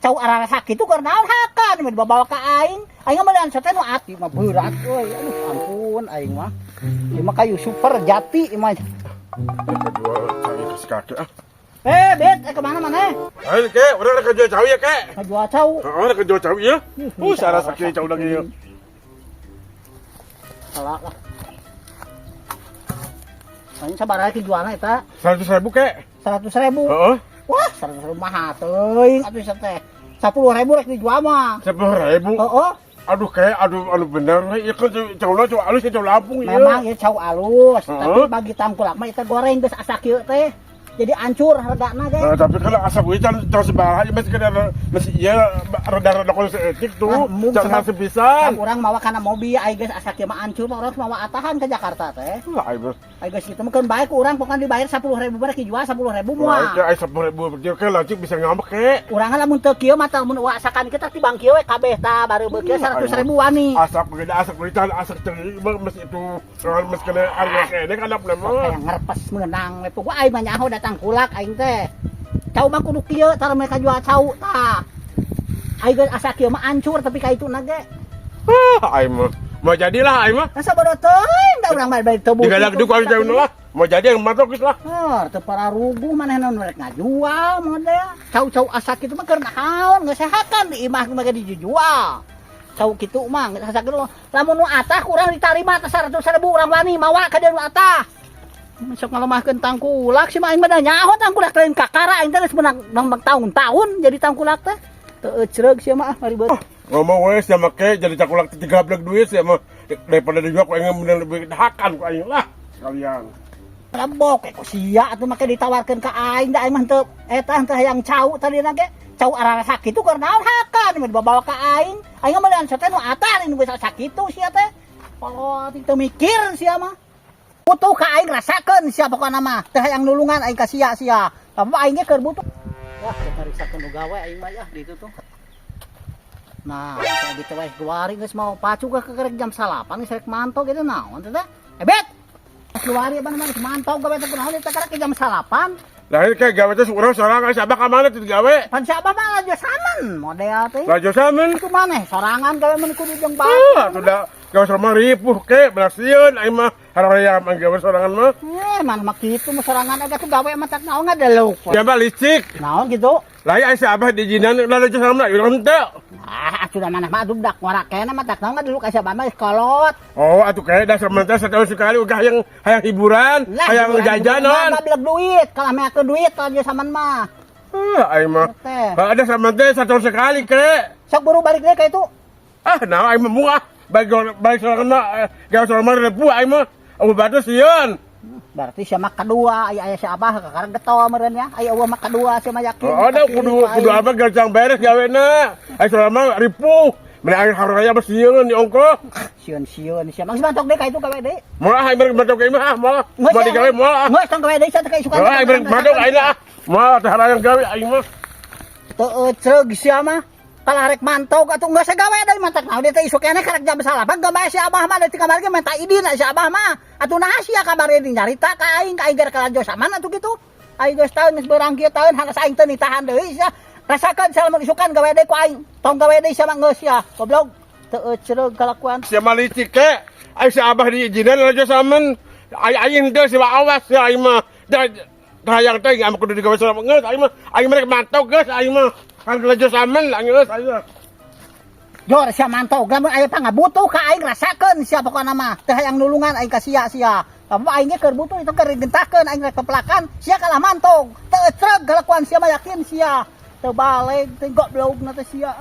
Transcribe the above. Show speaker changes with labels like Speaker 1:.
Speaker 1: Cau arara kitu keur naon hakan mah dibawa ka aing. Aing mah meunang teh nu ati mah berat euy. Aduh, ampun aing mah. Ieu mah kayu super jati ieu mah.
Speaker 2: Kedua cai ke kakek ah.
Speaker 1: Eh, Bet, kemana mana?
Speaker 2: Ayo kek, urang rek jual cau ya kek.
Speaker 1: Ngajual cau.
Speaker 2: Heeh, rek jual cau ya. Sarah sakit cau lagi ya.
Speaker 1: Salah lah. Soalnya sabaraha ki jualna eta?
Speaker 2: 100.000 kek.
Speaker 1: 100.000.
Speaker 2: Heeh.
Speaker 1: Wah, 100.000 mahal teuing atuh sia teh. 10.000 rek dijual mah.
Speaker 2: 10.000.
Speaker 1: Heeh.
Speaker 2: Aduh kek, aduh aduh bener. Ieu kan cauna cau alus, cau Lampung ieu.
Speaker 1: Memang ieu cau alus, tapi bagi tangkulak mah eta goreng geus asak ieu teh. Jadi hancur hargana ge.
Speaker 2: Nah, tapi kalau asap gue can can sabaraha masih kena masih iya rada-rada kalau seetik tuh
Speaker 1: Ah, embung
Speaker 2: can
Speaker 1: sebab-
Speaker 2: harus pisan.
Speaker 1: Kan urang mawa kana mobil ai geus asak ieu mah hancur mah urang mawa atahan ke Jakarta teh.
Speaker 2: Lah aing mah.
Speaker 1: Ai geus kitu mah keun bae ku urang pokona dibayar 10.000 barek dijual 10.000
Speaker 2: Wah,
Speaker 1: moal.
Speaker 2: ke ai 10.000 dia ke lanjut bisa ngambek kek.
Speaker 1: Urang lamun teu kieu mah tah mun asakan kita tibang kieu we kabeh tah baru beukieu 100.000 wani.
Speaker 2: Asap beda asap beda asap ceri masih itu kalau masih kena harga kene kan apa nama.
Speaker 1: Kayak ngerpes meunang we puguh aing mah nyaho datang kulak aing teh. Cau mah kudu kieu tah mereka jual cau tah. Aing geus asa kieu mah hancur tapi ka itu ge.
Speaker 2: Ah, aing mah. Mau jadilah aing mah.
Speaker 1: Asa bodoh teuing da urang mah bari teu butuh.
Speaker 2: Digadak duku aing jauh lah. Mau jadi yang matok geus lah.
Speaker 1: Heuh, teu pararuguh manehna nu rek ngajual model. Cau-cau asak kitu mah keur naon geus sehakan di imah mah ge dijual. Cau kitu mah geus asak kitu. Lamun nu atah kurang ditarima teh 100.000 urang wani mawa ka dieu nu atah. Sok ngalemahkeun tangkulak si mah aing mah da nyaho tangkulak lain kakara aing teh geus menang tahun-tahun jadi tangkulak teh. Teu ecreug sia mah ah ribet.
Speaker 2: Ngomong we sia make jadi cakulak tiga belas duit sia mah daripada dijual ku aing mending lebih dahakan ku aing lah sekalian.
Speaker 1: Rebok ku sia atuh make ditawarkeun ka aing da aing mah teu eta teh hayang cau tadi ge. Cau arara sakitu keur naon hakan mah dibawa ka aing. Aing mah meunang teh nu atah nu geus sakitu sia teh. Kolot teu mikir sia mah. Butuh ka aing rasakeun sia pokona mah. Teu hayang nulungan aing ka sia sia. Tapi aing ge keur butuh. Wah, teu ngarisakeun nu gawe aing mah ya di itu tuh. Nah, saya gitu wae guari geus mau pacu ke kerek jam 9 geus rek mantau gitu naon teh teh. Eh, Bet. Guari apa namanya mantau gawe teh kunaon teh karek jam 9.
Speaker 2: Lah ini kayak gawe teh urang sorangan si Abah ka mana teh gawe?
Speaker 1: Pan si Abah mah laju samen model teh.
Speaker 2: Laju samen.
Speaker 1: Itu maneh sorangan gawe mun kudu jeung
Speaker 2: Ah,
Speaker 1: batur.
Speaker 2: sudah gawe sama ripuh ke belasieun aing mah harayam aing gawe sorangan mah.
Speaker 1: Eh, mana mah kitu mah sorangan ada tuh gawe mah tak naon ngadeluk.
Speaker 2: Ya mah licik.
Speaker 1: Naon gitu?
Speaker 2: Lah ai si Abah diizinan laju samen lah urang teu.
Speaker 1: Ah, sudah mana mah aduh dak ngorak kene mah tak naon ngadeluk ka si Abah mah kolot.
Speaker 2: Oh, atuh kayak dasar mentah setahun sekali udah hayang hayang hiburan, hayang jajanan.
Speaker 1: Mah beleg duit, kalah meakeun duit kalau saman mah.
Speaker 2: Ah, aing mah.
Speaker 1: Teh.
Speaker 2: Ada sama teh setahun sekali ke.
Speaker 1: Sok buru balik deui ka itu.
Speaker 2: Ah, nah aing mah murah. Baik baik sorangan mah gawe sorangan mah ripuh aing mah. Eueuh batu sieun.
Speaker 1: Berarti sia mah kadua, aya aya si Abah kakara getol meureun ya. Aya eueuh mah kadua sia mah yakin.
Speaker 2: Oh, ada kudu kudu apa gancang beres gawena. Aing sorangan mah ripuh. Mana aing haraya mah sieun di ongkoh.
Speaker 1: Sieun-sieun sia mah geus mantok deui ka itu gawe deui.
Speaker 2: Moal aing merek mantok ka imah ah, moal. Moal digawe moal ah.
Speaker 1: Geus tong gawe deui sia teh ka isukan.
Speaker 2: Moal aing merek mantok aing lah. Moal teh harayang gawe aing mah.
Speaker 1: Teu ecreug sia mah. Kalah rek mantog atuh geus gawe deui mantak naon teh isuk keneh karek jam 9 gawe si Abah mah da ti kamari ge minta idin si Abah mah. Atuh naha sia kabare di nyarita ka aing ka aing gara kalajo saman atuh kitu. Aing geus taun geus beurang kieu taun hanas aing teu nitahan deui sia. Rasakeun sia lamun isukan gawe deui ku aing. Tong gawe deui sia mah geus sia. Goblok. Teu ecreug kalakuan.
Speaker 2: Sia mah licik ke. Aing si Abah diizinan laju samen. Aing aing teh si awas ya aing mah. Da hayang teh aing kudu digawe sorangan geus aing mah. Aing merek mantok geus aing mah. Kan laju samen lah geus aing mah.
Speaker 1: Jor sia mantog lamun aya pangabutuh ka aing rasakeun sia pokona mah. Teu hayang nulungan aing ka sia sia. Tapi aing ge keur butuh itu keur digentahkeun aing rek pepelakan sia kalah mantog. Teu ecreug kalakuan sia mah yakin sia. Teu baleg teh goblok na teh sia.